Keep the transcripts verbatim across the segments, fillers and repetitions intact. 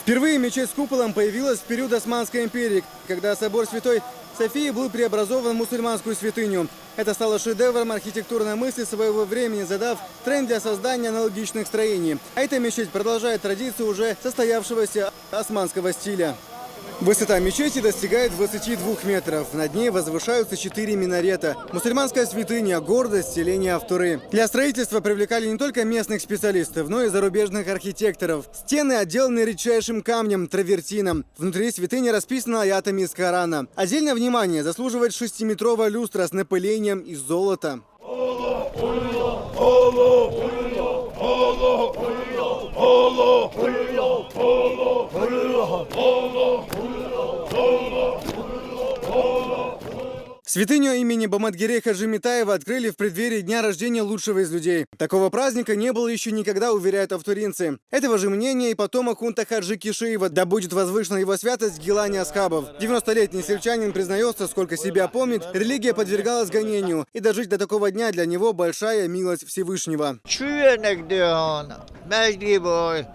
Впервые мечеть с куполом появилась в период Османской империи, когда собор Святой Софии был преобразован в мусульманскую святыню. Это стало шедевром архитектурной мысли своего времени, задав тренд для создания аналогичных строений. А эта мечеть продолжает традицию уже состоявшегося османского стиля. Высота мечети достигает двадцати двух метров. Над ней возвышаются четыре минарета. Мусульманская святыня, гордость селения Автуры. Для строительства привлекали не только местных специалистов, но и зарубежных архитекторов. Стены отделаны редчайшим камнем, травертином. Внутри святыни расписаны аятами из Корана. Отдельное внимание заслуживает шестиметровая люстра с напылением из золота. Святыню имени Баматгирея Хаджи Митаева открыли в преддверии дня рождения лучшего из людей. Такого праздника не было еще никогда, уверяют автуринцы. Этого же мнения и потомок хунта Хаджи Кишиева, да будет возвышена его святость в Гилане Асхабов. Девяностолетний сельчанин признается, сколько себя помнит, религия подвергалась гонению, и дожить до такого дня для него большая милость Всевышнего. Чуенек деон, междибой,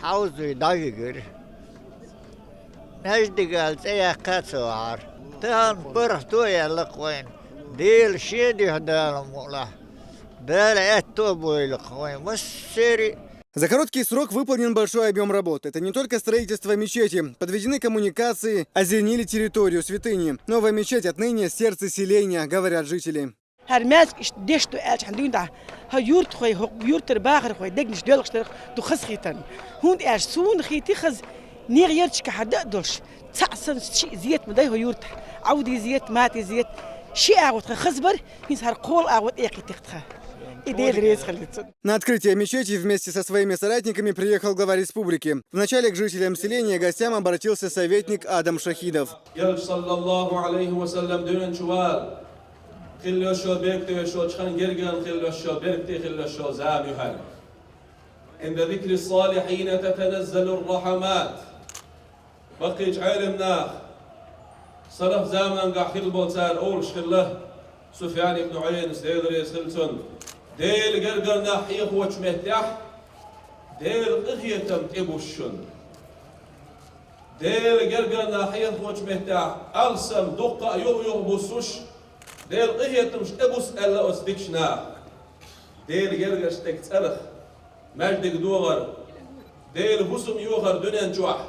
хаузы дагигир. Междигал цея кацуар. Тан пырхтуя лаквайн. Дел шедих даламула. Дал этто бойлаквайн. Массери. За короткий срок выполнен большой объем работ. Это не только строительство мечети. Подведены коммуникации, озеленили территорию святыни. Новая мечеть отныне сердце селения, говорят жители. Хар мязг ишт дешто элч хандуинда. Ха юрт хой, юртер бахар хой, дегниш делгштер ду хас хитан. Хунд эш сун хити хаз нер ерчка хада долш. Цасан чи зиет мадай хо юрт. Ауди зиет, мати зиет. Ши агут хазбар, хинс хар кол агут экитихтха. Идея рез халицун. На открытие мечети вместе со своими соратниками приехал глава республики. Вначале к жителям селения и гостям обратился советник Адам Шахидов. Элч саллаллаху алейхи ва саллям дюнен чувал. Хиллошо бекте шо чхан герган хиллошо бекте хиллошо зам юхал. عند ذكر الصالحين تتنزل الرحمات. Бакъич гӀелимнах, салаф заманга хилбал цар олуш хилла, Суфьян ибн Ӏуйайнас, Дела реза хилла цунна, Дела гергара нах хьехочу меттехь, Дела къинхетам тӀебуссуш шуна. Дела гергара нах хьехочу меттехь, алсам дуккха а юха-юха буссуш, Дела къинхетамаш тӀебусса аьлла оцу дикачу наха. Дела гергарчу стеган цӀарах маьждиг догӀар, Делан хӀусам йохар дуьнен чохь,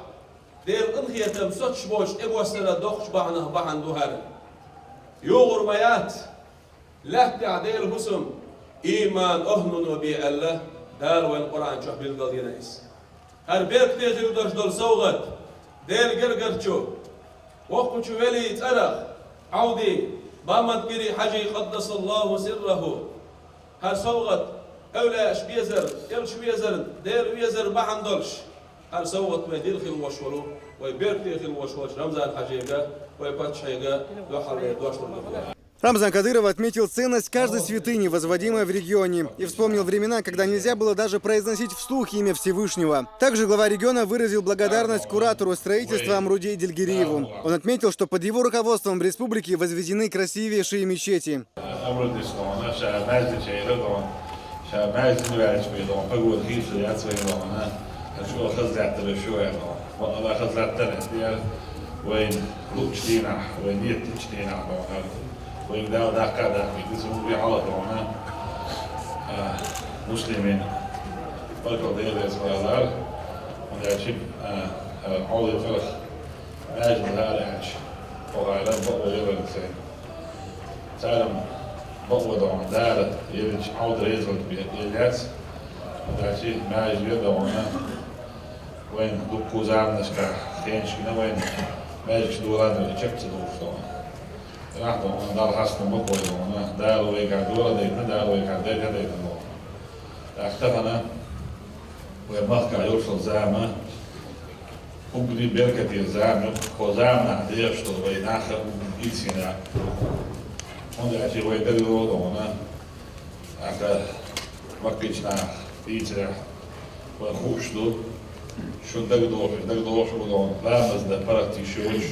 Делан къинхетам соцуш боцуш тӀебоссаран доккхачу бахьанах бахьана ду хӀара. ЙогӀур ма яц, лаьттахь Делан хӀусам, ийман охӀлуно бе аьлла, Дала вайн Къуръан чохь билгалдина иза. ХӀара беркате хир долуш долу совгӀат, Делан гергарчу, воккхачу велин цӀарах, Ӏавди, Баматгири Хьаьжи, къаддасаллаху сирраху. ХӀара совгӀат, эвлаяаш безар, элча везар, Дела везар бахьана долуш, хӀара совгӀат вай дилла хила волуш волу, вай беркате хила волуш волчу Рамзан-Хьаьжига, вай паччахьега дуьххьарлера дош лур ду. Рамзан Кадыров отметил ценность каждой святыни, возводимой в регионе, и вспомнил времена, когда нельзя было даже произносить вслух имя Всевышнего. Также глава региона выразил благодарность куратору строительства Амруде Идильгириеву. Он отметил, что под его руководством в республике возведены красивейшие мечети. Амрудис дона, ша маьждиг чейра дона, ша маьждиг ваьлча бе дона, погода хийца яц вай дона, ша хазлаттара шу вай дона. Ва Аллах хазлаттара, я вайн лучу дийнахь, вайн нийят лучу дийнахь дона. Вайн Дала даккха даккхийта, иза хӀун бен хьалха дона, а, муслимийн баркалла Делера валар, хӀунда аьлча, а, а, хьоле царах маьждиг лара аьлча, оха ара бакъо ялар сайн. Царам бакъо дона Дала елча Ӏовда резалт бе, еллац, хӀунда аьлча маьждиг дона, вайн дуккха заманашкахь хенаш гина вайн маьждигаш долан вай чекх ца долуш дона. Рахьма дона, Далла хастам бакъо дона, Дала вайгахь дора дайтина, Дала вайгахь дайта дайтина дона. ТӀаккха тахана вай махкахь йолуш йолу зама, уггаре беркате зама ю, кху заманахь дехаш долу вай нах а уггаре дийцина. ХӀунда аьлча вай дагадогӀу дона, аьлла, баккхийчу наха дийцарехь, вай хууш ду, шун дагадогӀуш, дагадогӀуш бу дона, ламаз дан паргӀат йиш йоцуш,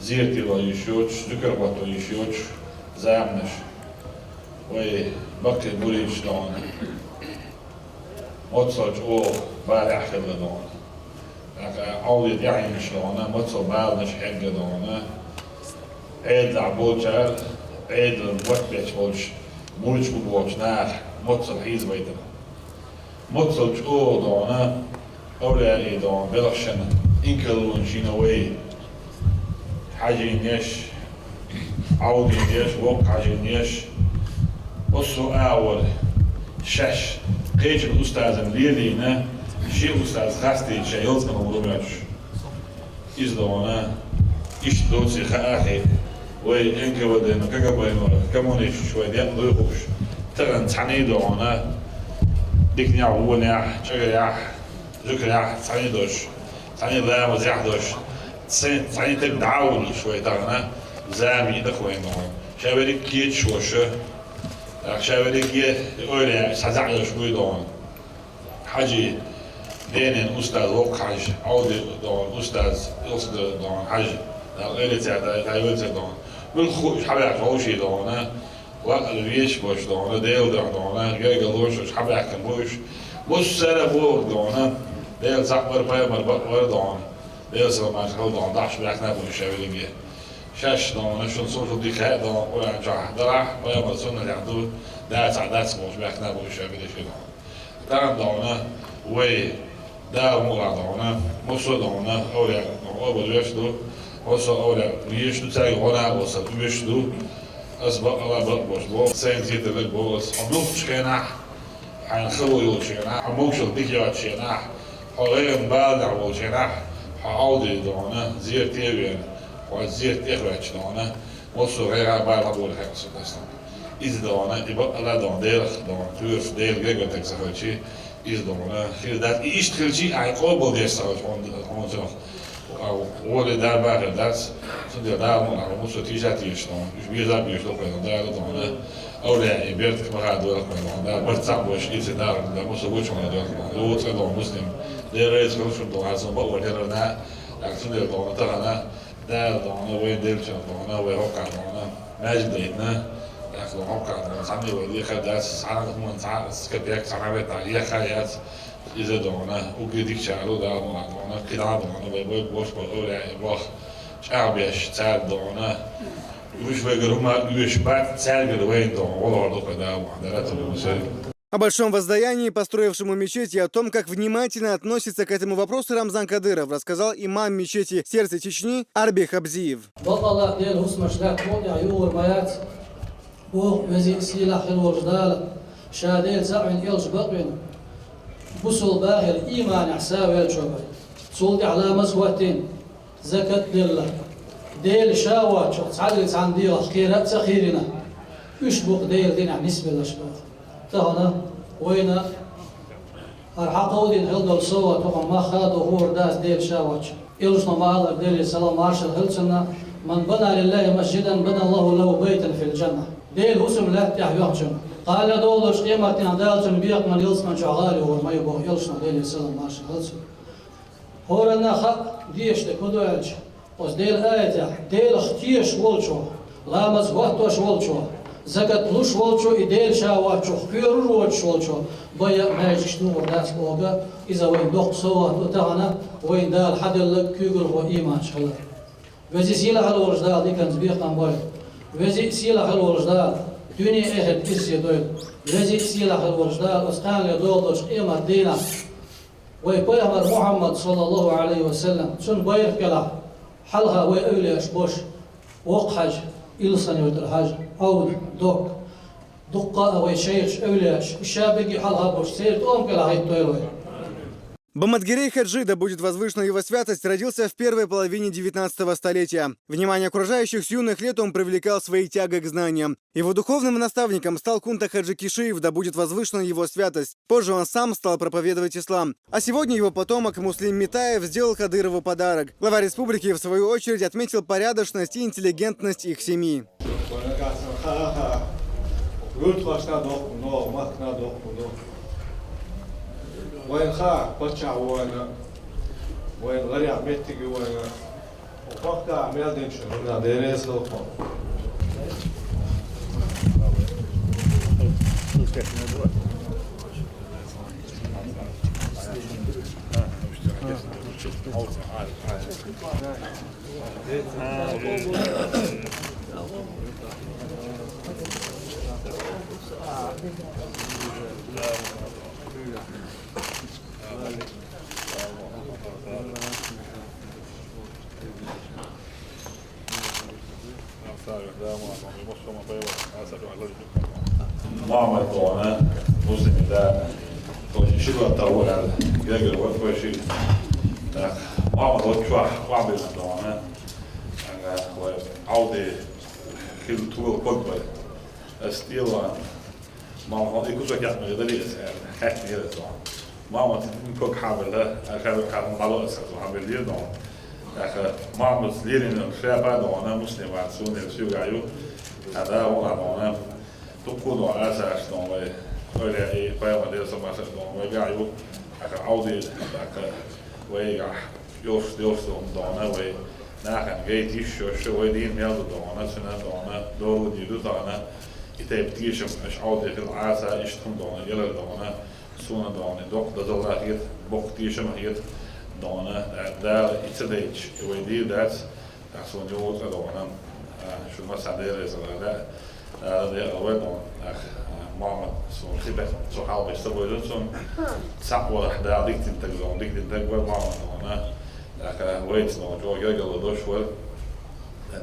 зерате ван йиш йоцуш, зуькар гӀотто йиш йоцуш заманаш. Вай баккхий муридаш дона. Моцал чӀогӀа бала хилла дона. ТӀаккха Ӏовдал тӀаьхьенаш дона, моцал баланаш хьегга дона. Ӏедалахь болчара, Ӏедалан бутт беча болча, мурча бу болча наха моцал хьийзабайтар. Моцал чӀогӀа дона, овлияи дона, белхашна, инкалонаш йина вай. Хьажийнеш, Ӏовдийнеш, воккха хьажийнеш, массо а агӀор шаьш кхечун устазана лелийна, шен устаз хастийта шайн ялсмала вур моьттуш. Иза дона, иштта доций хаа хи, вай Н К В Д-но, К Г Б-но, коммунисташ вай декъа дуй хууш, тахана цхьаьний дона, диканехь, вонехь, чӀагарехь, зуькарехь цхьаьний дош, цхьаьний ламазехь дош, цхьаьний таг дӀа а волуш вай тахана, зама йина-кх вайна дона. Ша верриг кхеташ волуш, тӀаккха ша верриге ойла яьлча, цхьа зӀе йолуш вуй дона. Хьажи, Денин устаз воккха хьажа, Ӏовди дона устаз, Илсга дона хьажа, Дала къайле цаьрга, Дала къайле цаьрга дона. Муьлхха хууш хьабаьхча вовший дона, ваъал веш бош дона, Делан дуьхьа дона, гергарлонаш хьабаьхкина бу уьш. Массара а бохург дона, Дела цхьаъ вара, пайхамар бакъ вара дона, Делан салам-маршалла хилда дона, дахьаш баьхкина бу уьш ша верриге. Шаьш дона, шуна цхьа дика хаьа дона, Къуръан чохь далахь, пайхамар суннатехь ду, дацахь дац бохуш баьхкина бу уьш ша берриш дона. ТӀаккха дона, вай Дала мукъалахь дона, массо а дона, овлияъ дона, къобал веш ду, массо а овлияъ везаш ду, цаьрга гӀо-накъостал оьшуш ду. Ас бакъ а, бакъ а бохуш боху, сайна зен дерг боху ас, хьо муьлххачу хенахь, хьайна хало йолчу хенахь, хьо могушалла дика йоцучу хенахь, хьо гӀайгӀан баланехь волчу хенахь, хьо Ӏовди дона, зерате а веана, хьо зерат тӀехӀоьттича дона, массо а гӀайгӀа, бала дӀаболийта хьекъал сан тасна. Иза дона, и бакъ а дона, Делах дона, кхоьруш Делан гергара стаг ца хилча, иза дона, хир дац. И иштта хилча а, ахь къобал деш ца хилча, хьуна, хьуна цунах гӀоле дарба а хир дац. Цундела Дала мукъалахь, массо а тийша а тийша дона, уьш беза а безаш ду-кх вайна, Дала дона, овлияийн беркат ма хадойлахь вайна дона, Дала барт цхьаъ болуш, и ца Дала, Дала массо а гучахь дойла дона, вовшах а дона, муслим, Дела реза хуьлда шуна дона, хьан сан бакъо хӀерарна, тӀаккха цундела дона тахана, Дала дона, вай деллачух дона, вай хӀокхахь дона, маьждиг дайтина, тӀаккха дона хӀокхахь дона, цхьанне вай лехар дац, цхьана хӀуманна цхьа а капек, цхьана а меттехь еха а яц, иза дона, уггаре дикачара ду Дала мукъалахь дона, кхидӀа а дона, вай вай бош болу овлияийн боху чӀагӀбеш, цаьрга дона, уьш вайгара хӀума оьшуш бац, цаьргара вайна дона, гӀо лохур ду-кх вай Дала мукъалахь, Дала тӀе ма висийла. Об большом воздаянии, построившему мечеть, и о том, как внимательно относится к этому вопросу Рамзан Кадыров, рассказал имам мечети «Сердце Чечни» Арби Хабзиев. Бакъалла Делан хӀусамаш лаьтта мукъа тӀехь юхур ма яц, боху Веза а, Сийлахь а хила волчу Дала, Ша Дела цхьаъ вина, элча бакъвина, бусалба хилла, ийманехь сов веллачо бен. Цул тӀаьхьа ламаз а хӀоттийна, закат а делла, Дела Ша воцчух цхьаьнгге цхьана дегӀах кхера а ца кхийрина, уьш бу-кх Делан динехь нисбелларш боху. Тахана вайна хӀара хьакховдийна хила долу совгӀат хӀокхунна мах а дохур дац Дела Ша воцчух. Элчано ма-аллара, Делера салам-маршалла хила цунна: «Ман бана лиллахӀи масжидан, бана Аллаху лаху байтан фил джанна». Делан хӀусам лаьтта тӀехь йоьхначунна, кхана долуш къематдийнахь Дала цунна бекхам ялсамани чохь гӀала йохур ма ю боху Элчано, Делера салам-маршалла хила цунна. ХӀоранна а хаьа дезаш дерг хӀун ду аьлча, оцу Делан аятехь, Делах тешаш волчо, ламаз хӀоттош волчо, закат луш волчо, и Дела Ша воцчух кхоьрур воцуш волчо, бай а, маьждигаш а тухур дац бохург, иза вайн доккха совгӀат ду тахана, вайна Дала хьаделларг куьйгалхо ийманчу хилар. Веза а, Сийлахь а хила волчу Дала диканца бекхам бойла. Веза а, Сийлахь а хила волчу Дала дуьне а, эхарт а иза дойла. Веза а, Сийлахь а хила волчу Дала оцу кхана долу долчу къематдийнахь вай пайхамар Мухьаммад, саллаллаху Ӏалайхи ва саллам, цуьнан байракх кӀелахь, хьалха вай эвлияаш бош, воккха хьажа, Илсхан-Юьртара хьажа, Ӏовда, Докка, дуккха а вай шайхаш, эвлияаш, уьш ша берриге хьалха бош, церан тӀом кӀелахь хӀиттойла вай. Баматгирей Хаджи, да будет возвышена его святость, родился в первой половине девятнадцатого столетия. Внимание окружающих с юных лет он привлекал своей тягой к знаниям. Его духовным наставником стал Кунта Хаджи Кишиев, да будет возвышена его святость. Позже он сам стал проповедовать ислам. А сегодня его потомок Муслим Митаев сделал Кадырову подарок. Глава республики, в свою очередь, отметил порядочность и интеллигентность их семьи. Вайн хаьа паччахь ву вайна, вайн ларъяран меттиг ю вайна. Хьо кхахка мел дина шуна, хӀунда Дела реза хуьлда хьуна. Мохьмад дона, муслимий да, тхо ши лата ву аьлла, гергара вара тхо ши. ТӀаккха Мохьмад вара чохь охьабиллина дона, ага, вай Ӏовди хилла тола ког бара. Ас тӀелан Мама, и кусок яхь мегар дарий аса, аьлла, хаьттина яра аса. Мама, цу ког хьабелла, аша хьабелла, хьабелла дӀало аса, хьабелла дӀало. ТӀаккха Мама лерина шляпа дона, муслим вац, суна соьга ю. Хьада вала дона. Дуккха дона, аса аш дона вай. Ойла и пайхамар дера сама аса дона вай га ю. ТӀаккха Ӏовди, тӀаккха вай гахь. Йолуш, йолуш ду хӀума дона вай, нахана гайта йиш йолуш, вай дийна мел ду дона, цуьнан дона, дора дийр ду дона, и тайпа тешам, аша Ӏовди хила Ӏаса, иштта хӀума дона, ялар дона, суна дона, доккха дозалла хета, боккха тешам хета дона, Дала и ца дайча, и вай дийр дац, тӀаккха суна йогӀу цкъа дона. А, шу массарна Дела реза вара, да? Дала декъала вай дона. Ах, Мохьмад, суна хи бехк, цу хьалбеш ца бойзу цунна. Цхьаъ валахь, Дала дика дина таг дона, дика дина таг вара Мохьмад дона. Ах, вайца дона, чӀогӀа гергарло долуш вара.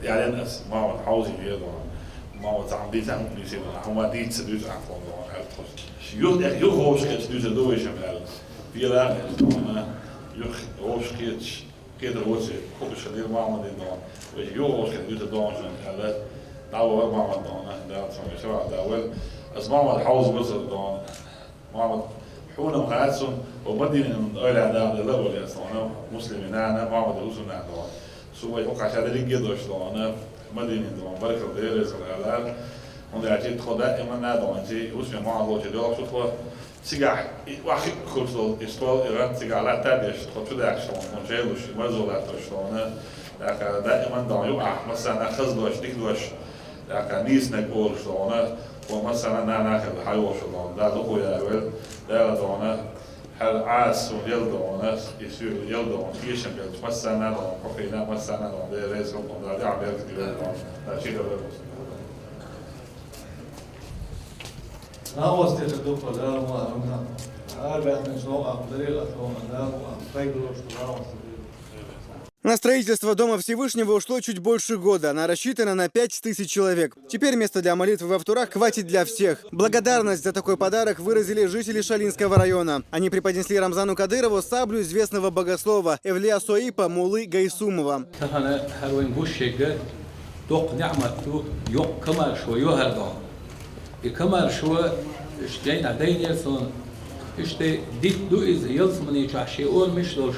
Ялен ас, Мохьмад хьовзийна вера дона. Мохьмад цхьаъ дийца, хӀума дийцина дона, хӀума дийца ца дуьйцу ахь дона, аьлла тхо. Юха, юха вовшахкхеташ дуьйцур ду вай шен аьлла. Вела а дона, юха вовшахкхеташ. Кхетар воций, хӀокхуьнга дира Мохьмадин дона, вай йогӀуш хила дуьту дона шуна аьлла, дӀавахара Мохьмад дона, Дала цунна шавахь да вай. Ас Мохьмад хьовза вацара дона. Мохьмад, хьуна-м хаьтту суна, ва Мадинин ойла а дала делла вале ас дона, муслимин нана, Мохьмад хӀусамнана дона. Со вай хӀокху ша дерриге а дош дона, Мадинин дона, баркалла Дела реза вара аьлла. ХӀунда аьлча тхо даиман а дона, ци хӀусамин Мохьмад волчу доьлхуш ду тхо. Цигахь и охьахиъна хуьлуш долу и стол, и гӀант цигахь латта а деш, тхо чу даьхкаш долу, тхуна чай луш, и марзо латтош долу, тӀаккха даиман дона юкъахь массарна хаза дош, дика дош, тӀаккха нийсаниг олуш долу, тхо массарна нана а хилла хьайолуш долу, Дала дукха яра вай, Дала дона, хьал Ӏаса суна ял дона, и соьга ял дона, тешам белча массарна а дона, хьо хина массарна а дона, Дела реза хуьлда, Дала тӀаьхьа беркате йойла дона, Дала шен На строительство Дома Всевышнего ушло чуть больше года. Она рассчитана на пять тысяч человек. Теперь места для молитвы во вторах хватит для всех. Благодарность за такой подарок выразили жители Шалинского района. Они преподнесли Рамзану Кадырову саблю известного богослова Эвлия Соипа Муллы Гайсумова. Тахана хьар вайн бушшегга доккха ниъмат ду, йоккха комаьршо йохар дона. И комаьршо, иштта жайнахь дайнера суна, иштта дитт ду иза, ялсамани чохь шен орамаш долуш,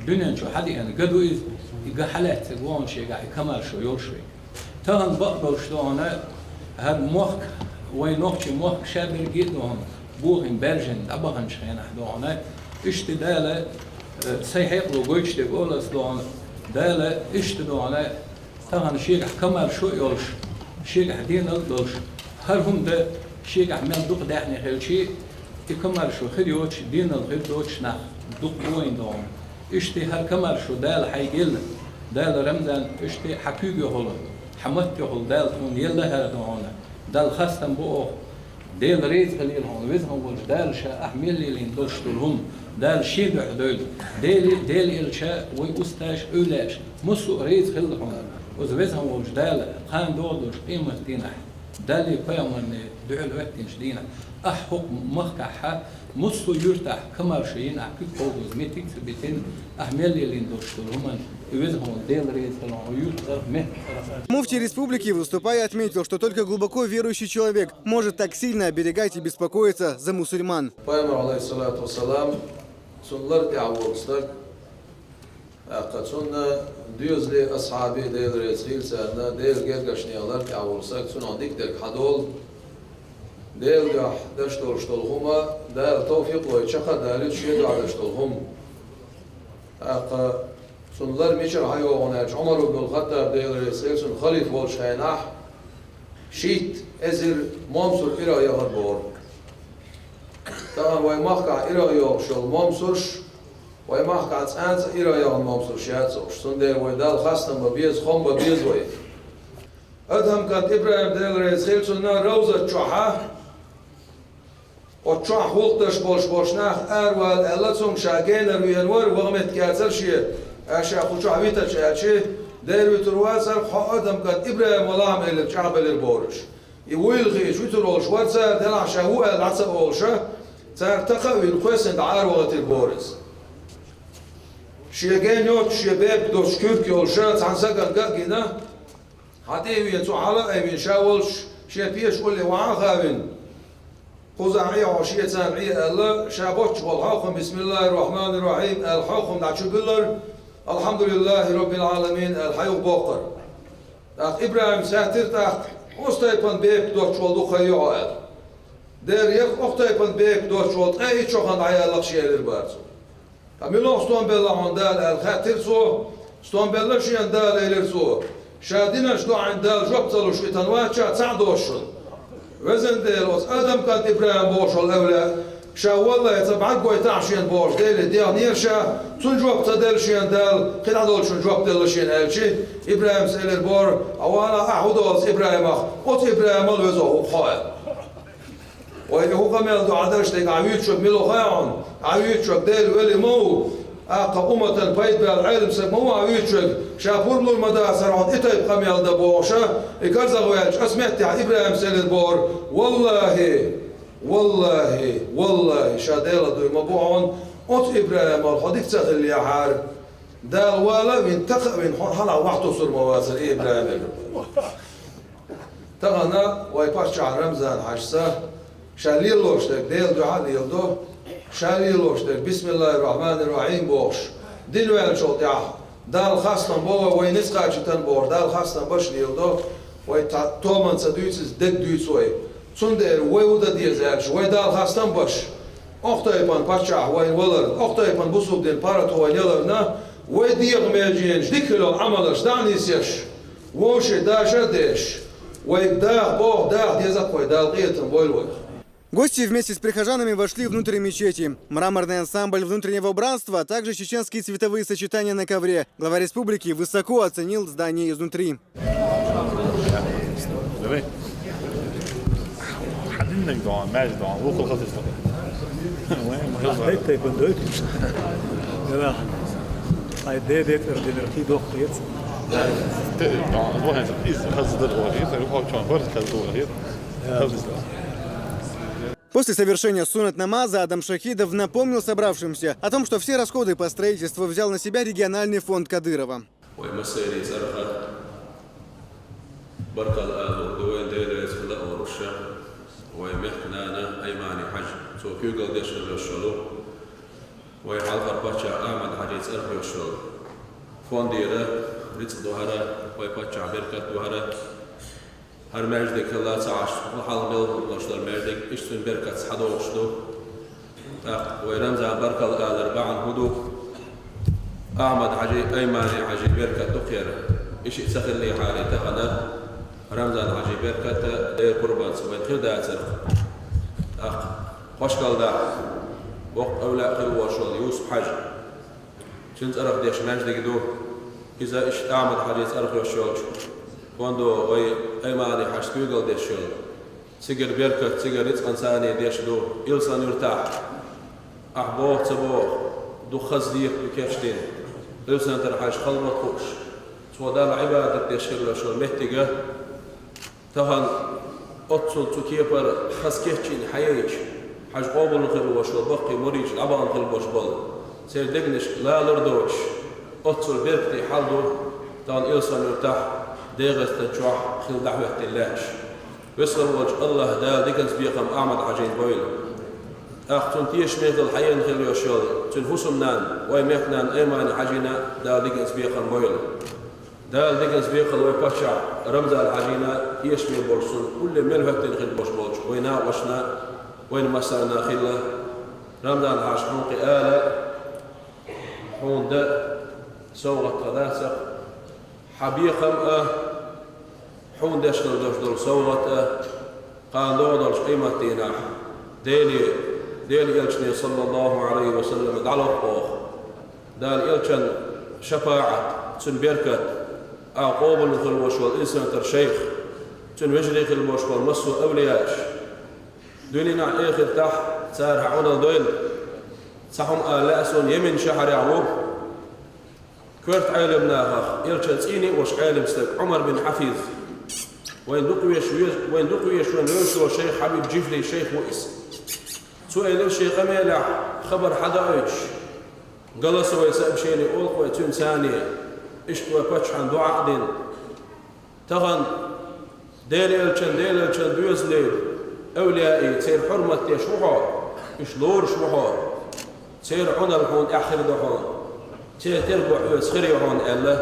дуьнен чу хьадеана га ду иза, и га хьалаьцциг вон шегахь и комаьршо йолуш вай. Тахана бакъдолуш дона, хӀара мохк, вайн нохчийн мохк ша берриге а дона, бохийна баьржина дӀабаханчу хенахь дона, иштта Дала, э, сайн хьекъало гойтуш дерг олу ас дона, Дала иштта дона, тахана шегахь комаьршо а йолуш, шегахь денал а долуш, хӀара хӀума дан шегахь мел дукха даьхни хилчий, и комаьршо хир йоцуш, денал хир доцуш нах дукха бу вайн дона. Иштта хӀара комаьршо Дала хьайга елла, Дала Рамзан, иштта хьан куьйга йохула, хьан матта йохула Дала тхуна елла хӀара дона. Далла хастам бу оха. Дела реза хилийла хьуна, веза хьуна волчу Дала ша ахь мел лелийна долуш долу хӀума, Дала шен дуьхьа дойла. Дела, Дела элча, вай устазаш, эвлаяаш, массо а реза хилла хьуна. Оцу веза хьуна волчу Дала кхана догӀу долуш къемат дийнахь, Далли пайхамарни дуьхьал хӀоьттинчу дийнахь, ахь хӀокху махкахь, массо а юьртахь комаьршо йина ахь куьг кховдоза меттиг а ца битина, ахь мел лелийна долуш долу хӀуманна, и веза хьуна Дела реза хилла хьуна юьртара, меттара. Муфтий республики, выступая, отметил, что только глубоко верующий человек может так сильно оберегать и беспокоиться за мусульман. Пайхамар, алейхиссалату вассалам, цунна лар тӀехь волу стаг, тӀаккха цунна доьзале, асхьабе, Дела реза хила царна, Делан гергарчу нехан лар тӀехь волу стаг, цунах дика дерг хьадолу. Делан дуьхьа даш долуш долу хӀума, Дала тавфикъ лой, чекх а далуьйту шен дуьхьа даш долу хӀума. ТӀаккха цунна лар мичара хьайогӀу аьлча, Ӏумар ибн ал-Хаттаб, Дела реза хила цунна, халифа волчу хенахь, шийтта эзар момсур ирагӀ яхар боху. Тахана вайн махкахь ирагӀ йогӀуш йолу момсурш, Вай махкахь цкъа а ира яхана момсуш яц уьш, цундела вай Далла хастам бан беза, хам бан беза вай. Адхьам кӀант ИбрахӀим, Дела реза хила цунна, Равзат чохь, оцу чохь гӀуллакх деш болуш болчу нах аравала аьлла, цунга ша генара веана вара, ваха меттиг яцара шен, аша кху чохь витачу аьлча, Дела вуьтур вацара, хьо Адхьам кӀант ИбрахӀим валахь-м элира, чӀагӀбелира бохура уьш. И вуйла хиъча вуьтур волуш вара цара, делахь ша ву аьлла дӀа ца олуш, цара тӀаккха а вина, кхоьссина дӀа аравахийтира бохура иза. Шен ген йоцуш, шен бепиг доцуш куьрка йолуш цхьана стагана ган а гина, хьан тӀе а веана, цо хьала а айвина, ша волуш шен пешан улле вахьа а хавина, кхузахь Ӏе хьо шеца Ӏе аьлла, ша боцчу болу хьовхам, бисмиллахӀир-рохьманир-рохьим аьлла, хьовхам дӀа чу буьллара, алхьамдулиллахӀи роббил Ӏаламин аьлла, хьан юха боккхара. ТӀаккха ИбрахӀимс хаьттира тӀаккха, хӀун тайпана бепиг доцуш волу ду хьо аьлла. Дера, яха оцу тайпана бепиг доцуш волу ткъе итт шо хан дӀаяьлла-кх шен, элира бара цо. Ткъа муьлха стом белла хьуна Дала аьлла хаьттира цо. Стом белла шена Дала, элира цо. Ша динарш доӀийна Дала жоп ца луш и тан вац ша цхьаъ доцуш шуна. Везан Дела, оцу Адам кӀант ИбрахӀим бохуш волу эвлаяъ, ша валлахӀи ца бӀаргагойтахь шена бохуш, Деле дехнера ша, цунна жоп ца делла шена Дала, кхин дӀа долчунна жоп делла шена аьлча, ИбрахӀимс элира бохура, Ӏа валахь, ахь хӀун долу ИбрахӀимах, оцу ИбрахӀимал веза хьо аьлла. Вай, и хӀун къамел ду, Ӏа дерш дерг, Ӏа вуьйцург мила ву хаьий хьуна? Ӏа вуьйцург Дела вели ма ву, тӀаккха умматан пайда баьлла Ӏелам стаг ма ву Ӏа вуьйцург, ша пурба лур ма дацара хьуна и тайпа къамел дан бохуша, и карзах ваьлча, аса меттехь ИбрахӀимс элира бохура, валлахӀи, валлахӀи, валлахӀи, ша Дела дуй ма бу хьуна, оцу ИбрахӀимал хьо дика ца хиллехьара, Дала вала а вина, тӀаккха а вина, хьуна хьалха вахь тосур ма вацара и ИбрахӀим, элира бохура. Тахана вай паччахь Рамзан-Хьаьжас ша лелош дерг Делан дуьхьа а леладо, ша лелош дерг бисмиллахӀир-рохьманир-рохьим бохуш, дин ваьллачул тӀаьхьа Далла хастам бо вай, вай ницкъ кхачийтина бохуш, Далла хастам баш леладо, вай та-, томанца дуьйцу иза, дерг дуьйцу вай. Цундела вай хӀун дан деза аьлча, вай Далла хастам баш, окху тайпана паччахь вайна валарна, окху тайпана бусулба дин паргӀато вайна яларна, вай дегӀан меженаш дика хила йолу Ӏамалаш дӀа а нисъеш, вовшийн дашар а деш, вайга даха боху, даха деза-кх вай, Дала къинхетам бойла вайх. Гости вместе с прихожанами вошли внутрь мечети. Мраморный ансамбль внутреннего убранства, а также чеченские цветовые сочетания на ковре. Глава республики высоко оценил здание изнутри. Давай. Хьадиннарг дон, маьждиг дон, вукхул хаза ду. Вай, ма хаза. Ай, тайпан дой. Гала. Ай, де, де, тер, де, нер, хи, дох, хец. Те, дон, дон, из хаза ду, хец, хо чон, бар хаза ду, хец. Хаза ду. После совершения суннат намаза Адам Шахидов напомнил собравшимся о том, что все расходы по строительству взял на себя региональный фонд Кадырова. Вай массеран цӀарах баркалла алар ду вайн, Дела реза хила олуш, вайн мехкан нана Аймани-Хьаьжа. Цо куьйгалла деш хилла йолу, вайн хьалхара паччахь Ахьмад-Хьаьжин цӀарах йолу фондера рицкъ ду хӀара, вайн паччахьан беркат ду хӀара. ХӀара маьждиг хилла ца Ӏаш, хьалха мел хӀуттуш долу маьждиг, иштта цуьнан беркатца схьадогӀуш ду. ТӀаккха вай Рамзан баркалла алар бахьана хӀун ду? Ахьмад-Хьаьжин, Аймани-Хьаьжин беркат ду кхера. И шиъ ца хиллехьара, тахана Рамзан-Хьаьжин беркат а, Делан къурбанца вайн хир дацара. ТӀаккха кхошкалла дахьа, воккха эвлаяъ хилла волуш волу Юсуп-Хьаьжа. Цуьнан цӀарах деш маьждиг ду. Иза иштта Ахьмад-Хьаьжин цӀарах йолуш йолчу фондо вай Аймани-Хьаьжас куьйгалла деш йолу. Цигара беркат, цигара рицкъан цӀарах деш ду. Илсан-Юьртахь, ахь боху, ца боху, дукха хаза дехар ду кечдина. Илсан-Юьртара Хьаьжа халмат хууш, цо Далла Ӏибадат деш хилла йолу меттиг а, тахана оццул цу кепара хаза кечйина хьаелча, Хьаьжа къобална хилла волуш волу баккхий мурдаш дӀабахана хилла болуш болу. Церан дегнашка лалур доцуш, оццул беркате хьал ду тахана Илсан-Юьртахь ДегӀастан чохь хилла дӀахӀоьттина лаьтташ. Весхар волчу АллахӀа Дала диканца бекхам Ахьмад-Хьаьжина бойла. ТӀаккха цуьнан тешаме хилла хьаелла хилла йолуш йолу цуьнан хӀусамнана, вайн мехкан нана Аймани-Хьаьжина Дала диканца бекхам бойла. Дала диканца бекхалла вай паччахь Рамзан-Хьаьжина, тешаме болуш цунна улле мел хӀоьттина хилла болуш болчу вайн накъосташна, вайна массарна хилла. Рамзан-Хьаьжа, хьуна кхин ала, хьуна дан совгӀат хилла дац-кх, хьан бекхам а, хьуна деш хилла долуш долу совгӀат а, кхана догӀу долчу къематдийнахь Деле, Делан Элчане, саллаллахӀу Ӏалайхи ва саллам, дӀалоху оха. Дала элчан шапаӀат, цуьнан беркат, а къобалвина хила волуш волу Илсхан-Юьртара шайх, цуьнан вежарий хила болуш болу массо а авлияаш, дуьненахь, эхартахь цара хьан Ӏуналла дойла. Цхьа хӀума ала лаьа суна, Йемен шахьарехь ву коьрта Ӏелам нахах элчан цӀийне а волуш Ӏелам стаг Ӏумар бин Хьафиз. Вайн дукха веш ве-, вайн дукха веш вайн вевзаш волу шайх Хьабиб Джифри шайх ву иза. Цо элира шен къамелехь хабар хьадоуьйтуш, голосовой сообщение олу-кх вай цуьнан царне, иштта вай паччахьна дуӀа а дина. Тахана Делан элчан, Делан элчан доьзале, авлияий, церан хьурмат деш ву хьо, уьш лоруш ву хьо, церан Ӏуналла хьуна тӀехь хир ду хьуна, церан тергахь оьцу хир ю хьуна аьлла,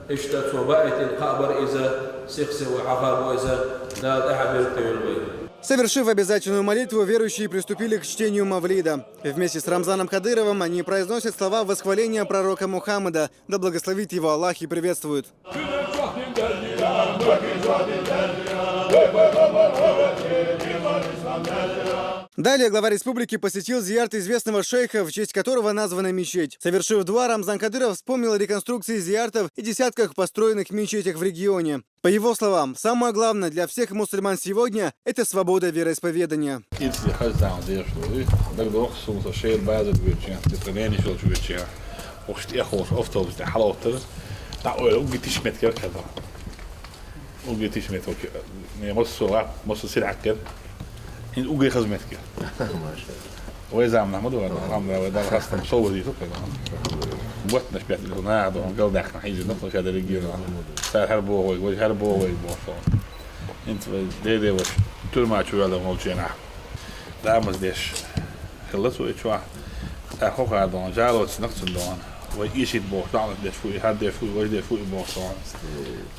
иштта цо баийтина кхаъ бара иза, сих-сиха вай хьахабо иза, Дала тӀаьхьа беркате йойла вай. Совершив обязательную молитву, верующие приступили к чтению Мавлида. Вместе с Рамзаном Кадыровым они произносят слова восхваления пророка Мухаммада, да благословит его Аллах, и приветствуют. Далее глава республики посетил зиярт известного шейха, в честь которого названа мечеть. Совершив дуа, Рамзан Кадыров вспомнил о реконструкции зияртов и десятках построенных мечетях в регионе. По его словам, самое главное для всех мусульман сегодня — это свобода вероисповедания. Итт хаза деш ду, дагадогӀу суна со шера база вуьйча, тетра нениш йолчу вуьйча. Охуш тӀехуш автобус тӀе хьалавоттар, дӀа ойла угги тиш меткер кхета. Угги тиш меткер. Ме массо а, массо а сира хьаьккхира. ХӀинца угги хаза меткер. Вай заманахь ма ду вара, алхьамдулиллахӀ, вай Далла хастам, сов вазийта кхайна. Боттанаш беттина наха доху, галдаьккхина хьийзина, ша дерриге а. Цара хӀара боху вайга, вай хӀара боху вайга боху. ХӀинца вай деден ваша туьрма чу ваьлла волчу хенахь, ламаз деш хилла цо и чохь. ТӀаккха хӀокхара доху, жалоццинарг цунна доху. Вай ишит боху, ламаз деш фу и, хӀара деш фу и, важа деш фу и боху доху.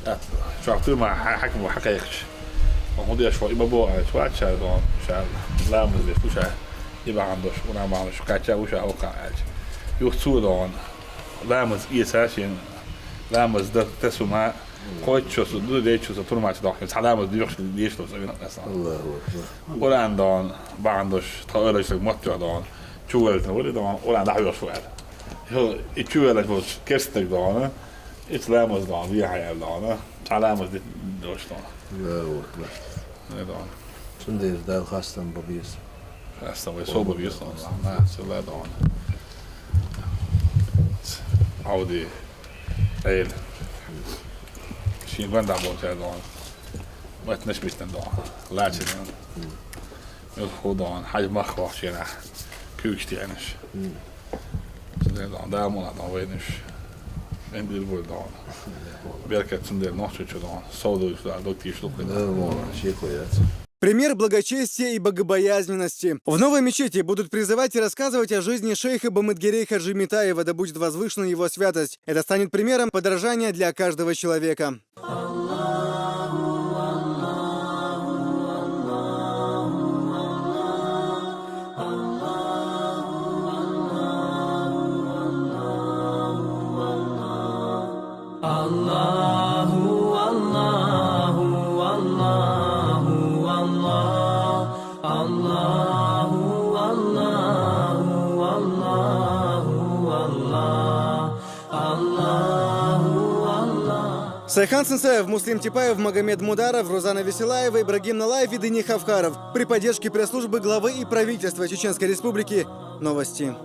ТӀаккха чохь туьрма хьа-, хьаькам ву хьакхайкхича, хӀун деш ву, и ма боху аьлча, вац ша доху, ша ламаз деш ву ша. И бахьана долуш, вуна бахьана долуш, кхаьчча ву ша хӀокхарна аьлча. Юха цо доху, ламаз эца шена, ламаз дан тесу ма, кхойтта шо со, ду дейтта шо со турма чу дохкина, цхьа ламаз доьхуш деш долу ца вина аса. Аллаху акбар. Къуръан доху, бахьана долуш, тхан ойланаш мотт чохь доху, чувоьллина вари доху, Къуръан дӀахьоьхуш ву аьлла. Юха и чувоьллина волчу керстаниг доху, и ламаз доху, вехьа яьлла доху, цхьа ламаз дитина долуш доху. Аллаху акбар. Цундела Дала хастам бан беза. Хастам вай сов бан беза, Аллах. Ма, сила доху. Хьовди. Эйла. Шен гондахь болчара доху. Маттанаш биттина доху. Лачина. Муьлхха доху. Хьажа мах вахча, куьйгаш тианаш. Цундела доху. Дала мукъ лахь доху вайнаш. Эндир буй доху. Беркат цундела нохчочу доху. Сов дуьйцуш доху, дог тийшалуш доху. Да, муха, шеко яц. Пример благочестия и богобоязненности. В новой мечети будут призывать и рассказывать о жизни шейха Бамыдгерей Хаджи Митаева, да будет возвышена его святость. Это станет примером подражания для каждого человека. Аллаху, Аллаху, Аллаху, Аллах. Аллаху, Аллаху, Аллаху, Аллах. Аллаху, Аллах. Сайхан Сенсаев, Муслим Типаев, Магомед Мударов, Рузана Веселаева, Ибрагим Налаев и Дени Хавхаров. При поддержке пресс-службы главы и правительства Чеченской Республики. Новости.